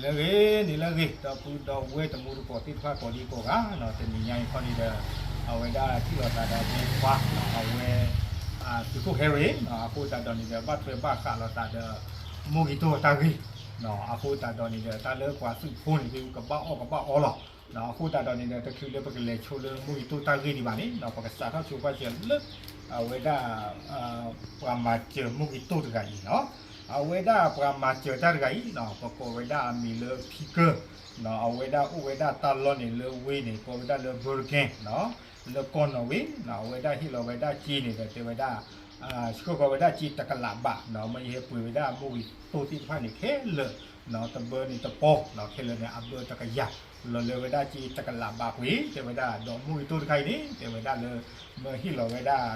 လၢအဂ့ၤန့ၣ်လၢအဂ့ၤ ဒီပုၢ်ဒီဝဲၢ်တံၤသကိးသ့ၣ်တဖၣ်ကိးဒံကိးဂၤ တနံၤညါအံၤခီန့ၣ်ဒီး အဝဲဒၣ်ထံၣ်လိာ်သးဒီးမိၢ်ပၢ် အဝဲ သုးခိၣ်ဟဲရ့ၣ် အဃိသတးဒီးန့ၣ်ဒီး ဘၣ်ထွဲဘၣ်ဃးလိာ်သးဒီး မိၢ်ဂံၢ်တိၢ်တၢ်ဂ့ၢ် အဃိသတးဒီးန့ၣ်ဒီး တၢ်လၢပှၤသုးဖိန့ၣ် ကဘၣ်အီၣ်ကဘၣ်အီလီၤ. အဃိသတးဒီးန့ၣ်ဒီး တချုးလၢပကလဲၤဆိလၢမိၢ်ဂံၢ်တိၢ်တၢ်ဂ့ၢ်ဒံးဘၣ်န့ၣ် ပကစးထီၣ်ဆိကွၢ်စၢၤလၢ အဝဲဒၣ် ပှၤမၤစၢၤမိၢ်ဂံၢ်တိၢ်တဂၤအံၤလီၤ. အဝဲဒၣ်ပှၤမၤစၢၤတၢ်တဂၤအံၤ ပကိးဝဲဒၣ်အမံၤလၢဖံကၢၢ် အဝဲဒၣ်အိၣ်ဝဲဒၣ်တၢ်လီၢ်န့ၣ်လၢဝ့ၢ်န့ၣ် ကိးဝဲဒၣ်လၢ Bergen လၢကီၢ်နီၣ်ဝ့ အဝဲဒၣ်ဟ့ၣ်လီၤဝဲဒၣ်စ့န့ၣ်ဒီး တဲဝဲဒၣ် ဆှၢဃီၤဝဲဒၣ်စ့တကလးဘး မ့ၢ်ယဟဲပှ့ၤဝဲဒၣ်မိၢ်ဂံၢ်တိၢ်သ့ၣ်တဖၣ်န့ၣ် ခဲလၢာ် တဘၢန့ၣ်တပီ ခဲလၢာ်န့ၣ် အဘၢတကယၤ လီၤလၢဝဲဒၣ်စ့တကလးဘးပှ့ၤ တဲဝဲဒၣ် ဒီးမိၢ်ဂံၢ်တိၢ်တခါအံၤန့ၣ် တဲဝဲဒၣ်လၢ မၢဟ့ၣ်လီၤဝဲဒၣ်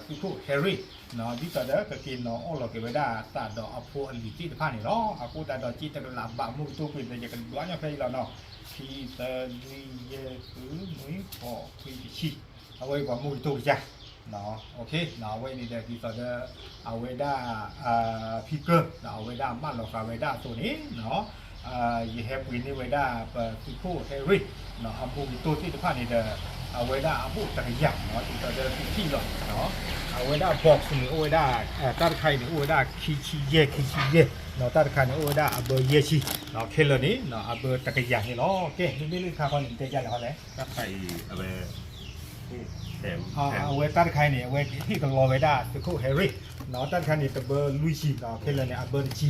သုးခိၣ်ဟဲရ့ၣ် ဒ်သိးဒီးကက့ၤနီၤအီၣ်လီၤက့ၤဝဲဒၣ်သးဒီးအဖိအလံၤသ့ၣ်တဖၣ်န့ၣ်လီၤ. အဃိသတးဒီးစ့တကလးဘးမိၢ်ဂံၢ်တိၢ်ပှ့ၤန့ၣ် ယကဒွးညီဖဲအံၤလီၤနီၤ ခံ သၢ လွံၢ် ယဲၢ် ဃု နွံ ဃိး ခွံ တဆံ အဝဲအံၤပှၤမိၢ်ဂံၢ်တိၢ်ကစၢ် အဝဲန့ၣ်ဒီးဒ်သိးဒီး အဝဲဒၣ် ဖံကၢၢ် အဝဲဒၣ်မၢလီၤဃာ်ဝဲဒၣ်အသိးန့ၣ် ယဟဲပှ့ၤန့ၢ်ဝဲဒၣ်ပသုးခိၣ်ဟဲရ့ၣ် အမိၢ်ဂံၢ်တိၢ်သ့ၣ်တဖၣ်န့ၣ်ဒီး အဝဲဒၣ်အဘိၣ်တကယၤ ဒ်သိးဒီးသုထံၣ်လီၤ အဝဲဒၣ် box န့ၣ် အိၣ်ဝဲဒၣ် တၢ်တခါအံၤန့ၣ် အိၣ်ဝဲဒၣ်ခံဆံယဲၢ် ခံဆံယဲၢ် တၢ်တခါန့ၣ် အိၣ်ဝဲဒၣ်အဘၢယဲၢ်ဆံ ခဲလၢာ်န့ၣ် အဘၢတကယၤန့ၣ်လီၤ. ကဲ မ့မ့ၢ်လၢတခါဃီန့ၣ် နတဲဒ်လဲၣ်ဃီလဲၣ် တၢ်တခါအံၤ အဝဲ အဝဲတၢ်တခါအံၤန့ၣ် အဝဲဟ့ၣ်ကလီဝဲဒၣ်သုးခိၣ်ဟဲရ့ၣ် တၢ်တခါန့ၣ် တဘၢလွံၢ်ဆံ ခဲလၢာ်န့ၣ် အဘၢတ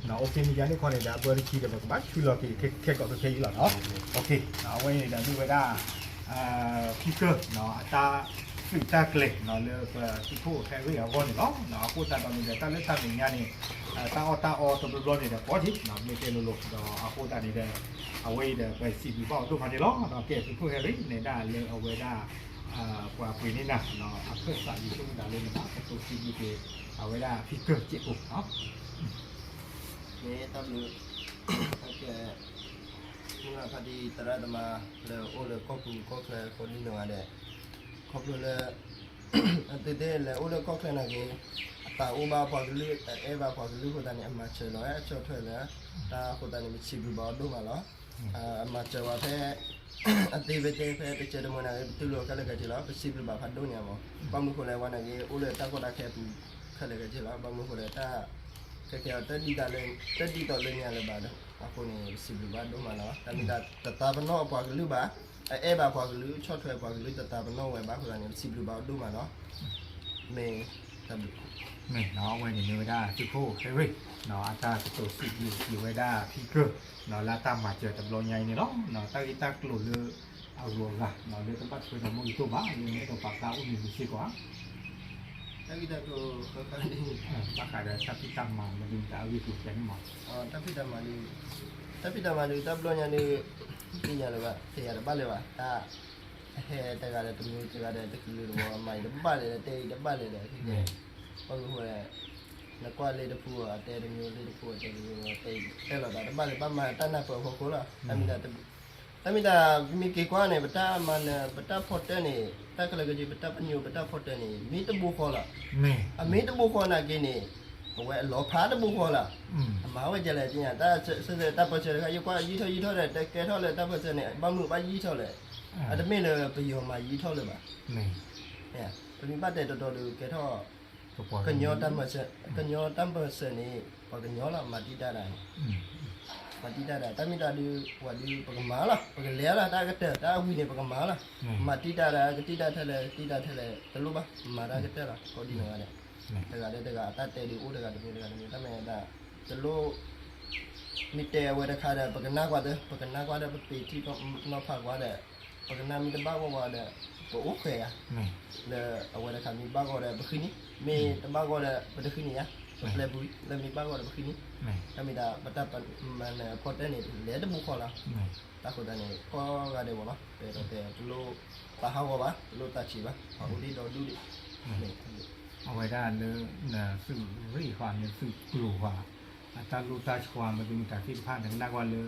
ဆံ အိၣ်က့မ့ၢ်ယါန့ၣ်ခီန့ၣ်ဒီး အဘၢတဆံဒီး ပကဘၣ်ဆူလီၤက့ၤခဲကိးခဲအံၤလီၤနီၤ. အဝဲန့ၣ်ဒီးမ့ၢ်ဝဲဒၣ် ဖံကၢၢ် အတၢ်သုးတၢ်ကျဲၤလၢပသုးခိၣ်ဟဲရ့ၣ်အဂီၢ်န့ၣ်လီၤ. အဃိသတးဒီးန့ၣ်ဒီး တၢ်လၢတၢ်မဲာ်ညါန့ၣ် တၢ်အီၣ်တၢ်အီတဘျီဘျီန့ၣ်ဒီး ကီထံး မ့ၢ်တဲလိၤလိၤ ဒီးအဃိသတးန့ၣ်ဒီး အဝဲအံၤဒီး ပစံးဘျုးဘၣ်အီၤဒိၣ်မးန့ၣ်လီၤ. ကဲ သုးခိၣ်ဟဲရ့ၣ် နဲဒၣ်လၢအဝဲဒၣ် ပှၤပှ့ၤန့ၢ်နၤ အခၢၣ်စးယံၤဆိကတၢၢ်လၢနဘၣ်ကတိၤစံးဘျုးက့ၤ အဝဲဒၣ်ဖံကၢၢ်စ့ၢ်ကီး မ့ၢ်တၢ်ဘျုး ကဲ မုၢ်ဂၤဖါတံၢ်သရၣ်သမါ လၢအိၣ်လၢကီၢ်ပူၤကီၢ်ချၢကိးဒ်နီၢ်ဂၤဒဲး ခီဖျိလၢ အသုးသ့ၣ်လဲၤအိၣ်လၢကီၢ်ချၢနာ်က့ၤ အသးအိၣ်ဘၣ်ပှၤကလုာ် အအဲၣ်ဘၣ်ပှၤကလုာ်အဃိသတးန့ၣ် အမၤစၢၤလီၤဝဲအဆီၣ်ထွဲလၢ တၢ်အဃိသတးန့ၣ် ပစံးဘျုးဘၣ်အီၤဒိၣ်မးလီၤ. အမၤစၢၤဝဲဖဲ အသ့ဖဲတဲဖဲတစဲးတမှဲၤနာ်က့ၤ ပတူၢ်လိာ်ခဲလၢာ်ခဲဆ့လီၤ. ပစံးဘျုးဘၣ်ဖးဒိၣ်ညါမး ဘၣ်မနုၤဃိလဲၣ်ဝဲနာ်က့ၤ အိၣ်လၢတၢ်ကီတၢ်ခဲအပူၤ ခဲလၢာ်ခဲဆ့လီၤ. ဘၣ်မနုၤဃိလဲၣ် တၢ်ခဲခဲအံၤ တဒ်သိးလၢညါလၢၤဘၣ်ဒီး အဃိန့ၣ် ပစံးဘျုးဘၣ်ဒိၣ်မးလီၤ. တၢ်မ့ၢ်တၢ်တသးပနီၣ်ပှၤကလုာ်ဘၣ် အအဲၣ်ဘၣ်ပှၤကလုာ် ဆီၣ်ထွဲပှၤကလုာ် တသးပနီၣ်ဝဲဘၣ်အဃိသတးန့ၣ် ပစံးဘျုးဘၣ်အီၤဒိၣ်မးလီၤ. မ့ၢ်တၢ်ဘျုး မ့ၢ်နီၤ အဝဲန့ၣ်မ့ၢ်ဝဲဒၣ်သုးခိၣ်ဟဲရ့ၣ် အတၢ်ကတိၤစံးဘျုးက့ၤဝဲဒၣ်ဖံကၢၢ် လၢအတၢ်မၤစၢၤတဘျီညါအံၤန့ၣ်လီၤ. တၢ်ဂ့ၢ်တၢ်ကျိၤလၢအဂုၤအဂၤ လၢတဘၣ်ထွဲဒီးမိၢ်ဂံၢ်တိၢ်ဘၣ် လၢနအဲၣ်ဒိးပာ်ဖျါအိၣ်မ့ၢ်မ့ၢ်စ့ၢ်ကီးဧါ တၢ်ဂ့ၢ်တၢ်ကျိၤ ဘၣ်ဃးဒီးတၢ်ဖံးတၢ်မၤ မနုၤမတၤအဂ့ၢ်ကျိၤန့ၣ်မး တၢ်ဖံးတၢ်မၤဒုး တၢ်ဖံးတၢ်မၤဒုး တၢ်ဘျီညါဒုး သ့ၣ်ညါလၢၤဘၣ် သ့ၣ်ညါတဘၣ်လၢၤဘၣ် တၢ် အဟဲတဂၤဒီးတမံၤ တဂၤဒီးတကလုာ်တဝီ မၤအံၤတဘၣ်လဲၣ်ဒီး တဲအံၤတဘၣ်လဲၣ်ဒီး ဘၣ်မနုၤဃိလဲၣ် နကွၢ်လၢတဖုအတဲတမံၤ လၢတဖုအတဲတမံၤ တဲအံၤတဲလီၤသးတဘၣ်လဲၣ် ဘၣ်မၤတၢ်နၢ်ပၢၢ်အဖီခိၣ်လီၤ တၢ်မ့ၢ်တၢ် တၢ်မ့ၢ်တၢ် မ့ၢ်က့ၤကွၢ်န့ၣ် ပတၢ်မၤနၢၤ ပတၢ်ဖီတၢၢ်န့ၣ် တၢ်ခဲလၢာ်ခဲဆ့ ပတၢ်ပညိၣ် ပတၢ်ဖီတၢၢ်န့ၣ် မ့ၢ်တဘိဃီလီၤ. အမ့ၢ်တဘိဃီနာ်က့န့ၣ် အဝဲအလီၤဖးတဘိဃီလီၤ. အမၤဝဲဒ်လဲၣ်သ့ၣ်ညါ တၢ်စၢၢ်တၢ်ပၢၢ်ဆၢတခါ ယကွၢ်ယံာ်ထီၣ်ယံာ်ထီၣ်ဒီး တကဲထီၣ်လၢတၢ်ပၢၢ်ဆၢန့ၣ် ဘၣ်မနုၤဘၣ်ယံာ်ထီၣ်လဲၣ်. အတမ့ၢ်လၢပယီၤမၤယံာ်ထီၣ်လၢၤဘၣ်. ပမ့ၢ်ဘၣ်တဲတီတီဒီး ကဲထီၣ် ကညီတၢ်ပၢၢ်ဆၢ ကညီတၢ်ပၢၢ်ဆၢန့ၣ် ပှၤကညီလီၤ မၤတံာ်တာ်ဒၣ်န့ၣ် မၤတံာ်တာ်ဒၣ် တၢ်မ့ၢ်တၢ်ဒုး ပှၤဒုး ပကမၤလီၤ ပကလဲၤလီၤ တၢ်ကတၢၢ် တၢ်အဝံၤန့ၣ် ပကမၤလီၤ မၤတံာ်တာ်ဒၣ် ကတံာ်တာ်ထဲလဲၣ် ကတံာ်တာ်ထဲလဲၣ် တလိၣ်ဘၣ် မၤတၢ်ကတၢၢ်လီၤ ကိးဒ်နီၢ်ဂၤဒဲး တဂၤဒီးတဂၤ အတၢ်တဲဒုးအိၣ်တဂၤတမံၤတဂၤတမံၤ တၢ်မ့ၢ်ဒၣ် တလိၣ် မ့ၢ်တဲအဝဲတခါဒီး ပကနၣ်ကွၢ်သၢ ပကနၣ်ကွၢ်ဒီး ပပ့ၤထံၣ်နီၤဖးကွၢ်ဒီး ပကနၣ်မ့ၢ်တဘၣ်ဂီၢ်ဝဲဒီး ပအိၣ်ဃဲၤယါ လၢအဝဲတခါမ့ၢ်ဘၣ်ဂီၢ်ဒီး ပဃ့နံၣ် မ့ၢ်တဘၣ်ဂီၢ်ဒီး ပတဃ့နံၣ်ယါ ပပျဲပူၤ လၢမ့ၢ်ဘၣ်ဂီၢ်ဒီး ပဃ့နံၣ် တၢ်မ့ၢ်ဒၣ် ပတၢ်မၤနၢၤအဖီတၢၢ်န့ၣ် လဲၤတဘိဃီလီၤ တၢ်ဃိသတးန့ၣ် ကိးဂၤဒဲးဝဲလီၤ ပအဲၣ်ဒိးတဲ တလိၣ်သးဟးဂီၤဘၣ် တလိၣ်သးဆံးဘၣ် ပှၤအိၣ်ဒံးဒီဒူၣ်ဒံး အဝဲဒၣ်လၢ သုးရ့ၣ်ဃီ နသုးကျိၤဃီ အတၢ်လိၣ်တၢ်ဆှါ မ့ၢ်တမ့ၢ်တၢ်သ့ၣ်တဖၣ် နကနၣ်ကွၢ်လၢ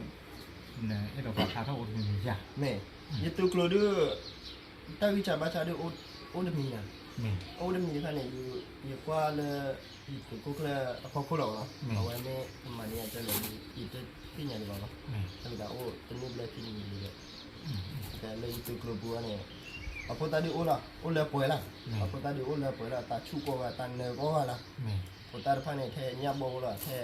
နအဲၣ်ဒိးပာ်ဖျါထီၣ်အိၣ်တမံၤမံၤဧါ မ့ၢ် ယသုးကျိၤဒုး တၢ်ဂံၢ်စၢ်ဘါစၢ်ဒုး အိၣ်တမံၤဧါ အိၣ်တမံၤတခါန့ၣ် ယကွၢ်လၢ ယသုးခိၣ်ကျၢၢ်အဖီခိၣ်လီၤနီၤ, အဝဲမ့ၢ်မၤန့ၢ်အကၢၢ်လဲၣ် ယတသ့ၣ်ညါဒံးဘၣ်နီၤ, တၢ်မ့ၢ်တၢ်အိၣ်တန့ၢ်ဘျဲၣ်ခံနံၤလံဒီး လၢယသုးကျိၤပူၤန့ၣ် ပှၤဖိသၣ်ဒုးအိၣ်လီၤ, အိၣ်လၢပှဲၤလီၤ, ပှၤဖိသၣ်ဒုးအိၣ်လၢပှဲၤလီၤ, တၢ်ဆူၣ်ကိးဂၤ တၢ်နၢၤကိးဂၤလီၤ, ဖိသၣ်တဖၣ်န့ၣ် ထဲညၣ်ဘီအိၣ်လီၤ, ထဲ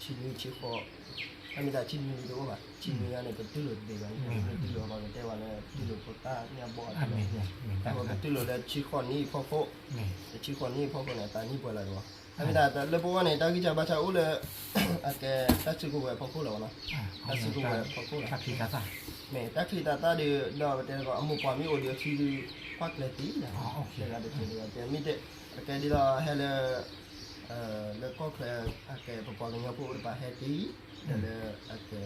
ဆံနွံဆံဃိး, တၢ်မ့ၢ်တၢ်ဆံနွံတအိၣ်ဘၣ်, ဆံနွံဂၤန့ၣ် ပတူၢ်လိာ်တသ့ဘၣ်, ပတူၢ်လိာ်ဘၣ်ကတဲဝဲလၢ ပတူၢ်လိာ်ဖိသၣ်ညၣ်ဘီအတၢ်လီၤ, ပတူၢ်လိာ်လၢဆံဃိးနံၣ်အဖီခိၣ်, တဆံဃိးနံၣ်အဖီခိၣ်န့ၣ် အသးနံၣ်ပှဲၤလီၤတဝီ, တၢ်မ့ၢ်တၢ်လၢပဂီၢ်န့ၣ် တၢ်ဂံၢ်စၢ်ဘါစၢ်အိၣ်လၢ အကဲတၢ်စုကဝဲၤဖီခိၣ်လီၤနီၤ, တၢ်စုကဝဲၤဖီခိၣ်လီၤ, မ့ၢ်တၢ်ချံတၢ်သၣ်ဒီး ဒီးပတဲလၢအမိၢ်ပှၢ်မ့ၢ်အိၣ်ဒီးအခံဒီး ကွၢ်ကျဲၤသ့, တဂၤတကဲးတဂၤကဲး မ့ၢ်တဲ အကဲဒ်သိးဟဲလၢ လၢကီၢ်ချၢ အကဲပပှၤကညီဖိအိၣ်တပၤဟဲသ့, ဒီးလၢအကဲ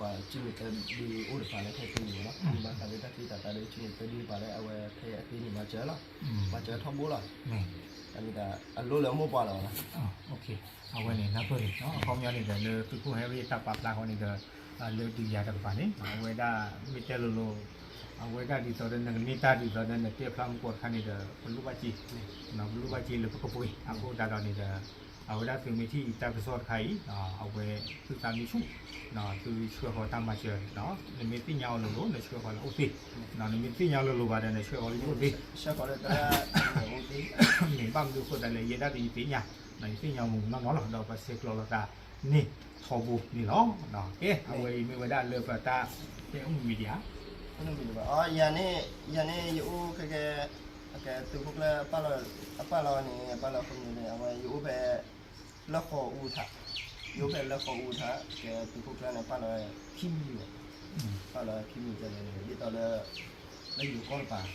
ပှၤစုမုၢ်သၢဒုအိၣ်တပၤလၢဟဲသ့န့ၣ်မ့ၢ်နီၤ, ဘၣ်ဃးလၢတၢ်ချံတၢ်သၣ်ဒီး စုမုၢ်သၢဒုတပၤလၢအဝဲဖဲအသ့န့ၣ်မၤစၢၤလီၤ, မၤစၢၤထီဘိလီၤ, တၢ်မ့ၢ်တၢ်အလိၣ်လၢမိၢ်ပှၢ်လီၤနီၤ. အဝဲန့ၣ် နၢ်ပၢၢ်န့ၣ် အခီပညီန့ၣ်ဒီး လၢသုးခိၣ်ဟဲရ့ၣ်တၢ်ပာ်ဖျါဃီန့ၣ်ဒီး လၢဒုးယၤတကပၤန့ၣ် အဝဲဒၣ်မ့ၢ်တဲလိၤလိၤ အဝဲဒၣ်ဒ်သိးဒီး နကန့ၢ်တၢ်ဒ်သိးဒီး နတဲဖျါမူကီၢ်တခါန့ၣ်ဒီး ပလိၣ်ဘၣ်စ့, ပလိၣ်ဘၣ်စ့လၢပကပှ့ၤ အဃိသတးဒီးန့ၣ်ဒီး အဝဲဒၣ်သုးမ့ၢ်ထံၣ်တၢ်ကစီၣ်တခါအံၤ အဝဲသုသးမ့ၢ်ဆူၣ် သုဆှၢဃီၤတၢ်မၤစၢၤ, နမ့ၢ်သ့ၣ်ညါအီၤလိၤလိၤ နဆှၢဃီၤလၢအအိၣ်သ့, နမ့ၢ်သ့ၣ်ညါအီၤလိၤလိၤဘၣ်ဒီး နဆှၢဃီၤလၢယအိၣ်သ့, မ့ၢ်ဘၣ်မနုၤအဃိသတးလဲၣ် ယဲဒၣ်ဒီးယသ့ၣ်ညါ, ယသ့ၣ်ညါမုၢ်နီၢ်နီၢ်လီၤ ဒီးပဆဲးကျိးလိာ်သးန့ၣ်ထီဘိန့ၣ်လီၤ. ကဲ အဝဲအံၤမ့ၢ်ဝဲဒၣ်လၢပတၢ်တဲအီၣ်မံၤမံၤဒံးဧါ, ယၤန့ၣ် ယၤန့ၣ် ယအိၣ်ခဲကဲ အကဲသုးခိၣ်ကျၢၢ် အပာ်လီၤန့ၣ် အပာ်လီၤဃိန့ၣ် အဝဲယအိၣ်ဖဲ လၢဃီအူထး, ယအိၣ်ဖဲလၢဃီအူထး ကဲသုးခိၣ်ကျၢၢ်န့ၣ် ပာ်လီၤခံမံၤ, ပာ်လီၤခံမံၤကဲလဲၣ်န့ၣ် ဒ်သိးလၢ လၢယိၤကီၢ်တပၤ,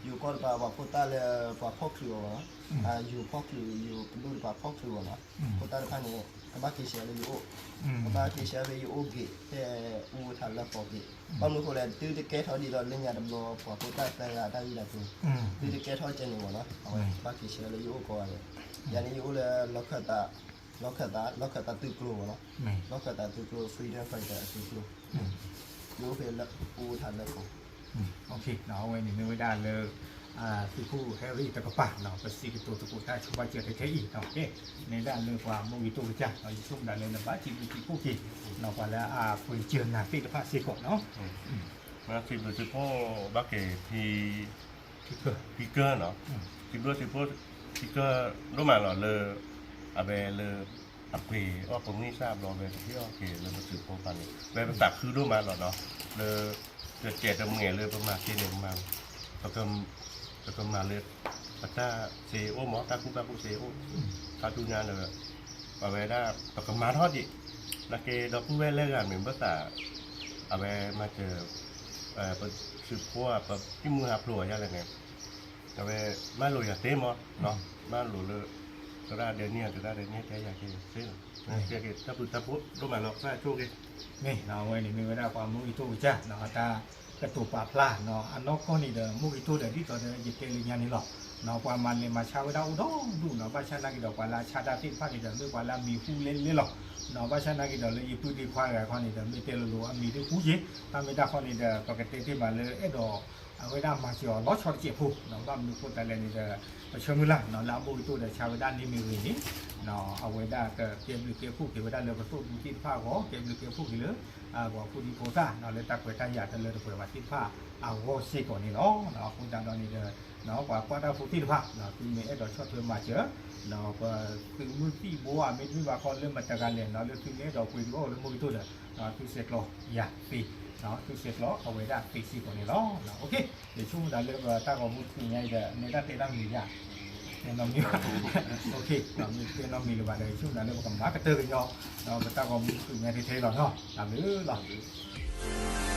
ယိၤကီၢ်တပၤ ပှၤဖိသၣ်လၢပှၤဖီၣ်ချုးအီၤနီၤ, ယိၤဖီၣ်ချုး ယိၤပဒိၣ်တပၤဖီၣ်ချုးအီၤနီၤ, ဖိသၣ်တဖၣ်န့ၣ် ကဘၣ်က့ၤဆှၢလၢယအိၣ်, ကဘၣ်က့ၤဆှၢဖဲယအိၣ်ဂ့ၤ ဖဲအူထးလၢဃီဂ့ၤ, ဘၣ်မနုၤအဃိလဲၣ် သုတကဲထီၣ်ဒ်သိးလၢညါတဘျီ ပှၤဖိသၣ်သၢဂၤတၢ်ဂ့ၢ်တၢ်ကျိၤ, သုတကဲထီၣ်ကဲန့ၣ်မ့ၢ်နီၤ, အဝဲဘၣ်က့ၤဆှၢလၢယအိၣ်ကိးဂၤဒဲး, ယၤန့ၣ်ယအိၣ်လၢ လီခၢၣ်သး, လီခၢၣ်သး လီခၢၣ်သးသုးကျိၤမ့ၢ်နီၤ, လီခၢၣ်သးသုးကျိၤ Freedom Fighter အသုးကျိၤ, ယအိၣ်ဖဲလၢအူထးလၢဃီ အဝဲန့ၣ်မ့ၢ်ဝဲဒၣ်လၢ သုးခိၣ်ဟဲရ့ၣ်တကပၤ ပစံးကတိၤသကိးတၢ်ဆိပာ်စၢၤထဲထဲအံၤ, နဲဒၣ်လၢပှၤမူဂံၢ်တိၢ်ကစၢ် ယဆိကမိၣ်ဒၣ်လၢနဘၣ်စံးဘျုးစံးဖှိၣ်က့ၤ ပှၤလၢအပှ့ၤစၢၤနၤသ့ၣ်တဖၣ်စ့ၢ်ကီးနီၤ, စံးဘျုးစံးဖှိၣ်ဘၣ်က့ၤဖံ ဖံကၢနီၤ, စံးဘျုးစံးဖှိၣ်ဖံကၢဒိၣ်မးလီၤလၢ အဝဲလၢ အပှ့ၤအီၣ်ပမံၣ်စၢ်ဘျီဝဲ ကဟ့ၣ်အီၣ်က့ၤလၢပသုးဖိပၤန့ၣ် ဝဲပသးခုဒိၣ်မးလီၤနီၤ, လၢ တကဲးတမှဲၤလၢပမၤသ့န့ၣ် မၤ ပကမၤလၢ ပတၢ်စ့အိၣ်မး တၢ်ကူၣ်ဘၣ်ကူၣ်စ့အိၣ်, ခါဆူညါလၢ ပဝဲဒၣ် ပကမၤထီၣ်ဒံး, နာ်က့ဒီပုၢ်ဝဲၢ်လၢဂၤမ့ၢ်ဘၣ်သး အဝဲမၤစၢၤ ပသုးဖိ ပတံၤမုၢ်ဟးဖျိးအီၤယါလဲၣ်န့ၣ် အဝဲမၤလိာ်ယၤသ့မး, မၤလိာ်လၢ သရၣ်ဒဲနံၣ် သရၣ်ဒဲနံၣ်တဲယၤက့ၤသ့လီၤ, ကဲက့ၤတၢ်ဘျုးတၢ်ဖှိၣ်ဒိၣ်မးလီၤ သရၣ်ဆိၣ်ဂ့ၤ, မ့ၢ်အဝဲန့ၣ်မ့ၢ်ဝဲဒၣ်ပှၤမူဂံၢ်တိၢ်ကစၢ် တၢ်ကတိၤပာ်ဖျါ အနီၢ်ကီၢ်န့ၣ်ဒီး မူဂံၢ်တိၢ်ဒီးဒ်သိးဒီးယတဲလၢညါန့ၣ်လီၤ, ပှၤမၤလဲၤမၤဆါဝဲဒၣ်အိၣ်ဒီဒူၣ်နီၤ, ဘၣ်ဆၣ်နာ်က့ဒီးပှၤလၢအဆါတၢ်သ့ၣ်တဖၣ်န့ၣ်ဒီး မ့ၢ်ပှၤလၢအမံၤဟူလဲလဲလီၤ, ဘၣ်ဆၣ်နာ်က့ဒီးလၢယပုၢ်ဒ့ခွါတဂၤခီန့ၣ်ဒီး မ့ၢ်တဲလိၤလိၤအမံၤဒုးဟူက့ၤ, တၢ်မ့ၢ်တၢ်ခီန့ၣ်ဒီး ပကတဲတ့ၢ်မးလၢအဲၣ်ဒိး အဝဲဒၣ်မၤစၢၤအီၤလီၤဆီတစဲးဖိ, ဘၣ်မနုၤအဃိသတးလဲၣ်န့ၣ်ဒီး ပဆၢမုၢ်လၢ် လၢအမူဂံၢ်တိၢ်ဒီးဆါဝဲဒၣ်န့ၢ်မ့ၢ်ဂ့ၤန့ၣ် အဝဲဒၣ်ကကဲဘျုးကဲဖှိၣ်က့ၤဝဲဒၣ်လၢပသိၣ်ဘူသ့ၣ်တဖၣ်အဂီၢ်, ကဲဘျုးကဲဖှိၣ်က့ၤလၢ ပှၤဖိဒံဖိသၣ် လၢတၢ်ကွဲးတၢ်ယာ်တလၢတပှဲၤဘၣ်သ့ၣ်တဖၣ်အဂီၢ်စ့ၢ်ကီးန့ၣ်လီၤ. အဃိသတးဒီးန့ၣ်ဒီး ပှၤကွၢ်တၢ်ဖိသ့ၣ်တဖၣ် သုမ့ၢ်အဲၣ်ဒိးဆီၣ်ထွဲမၤစၢၤ ပသုးမုၢ်သံၣ်ဘိဧါ မ့တမ့ၢ်ဘၣ်ခီလၢမတၤတဂၤလဲၣ် လၢသုမ့ၢ်အဲၣ်ဒိးပှ့ၤဒုးအီၣ်လၢမူဂံၢ်တိၢ်ဒီး သုဆဲးကျိးယၤသ့, သုဆဲးကျိးအဝဲဒၣ်သ့စ့ၢ်ကီးန့ၣ်လီၤ. ယဆိကမိၣ်သးလၢပတၢ်ဂီၤမူဆူညါအံၤဒီး နဲဒၣ်တဲတၢ်မံၤယါ, တဲနီတမံၤဘၣ်, မ့ၢ်တဲနီတမံၤလၢၤဘၣ်ဒီး ယဆိကမိၣ်သးလၢပကမၤကတၢၢ်ကညီ ပတၢ်ဂီၤမူဆူညါထဲထဲလီၤနီၤ, တၢ်ဘျုးလီၤ.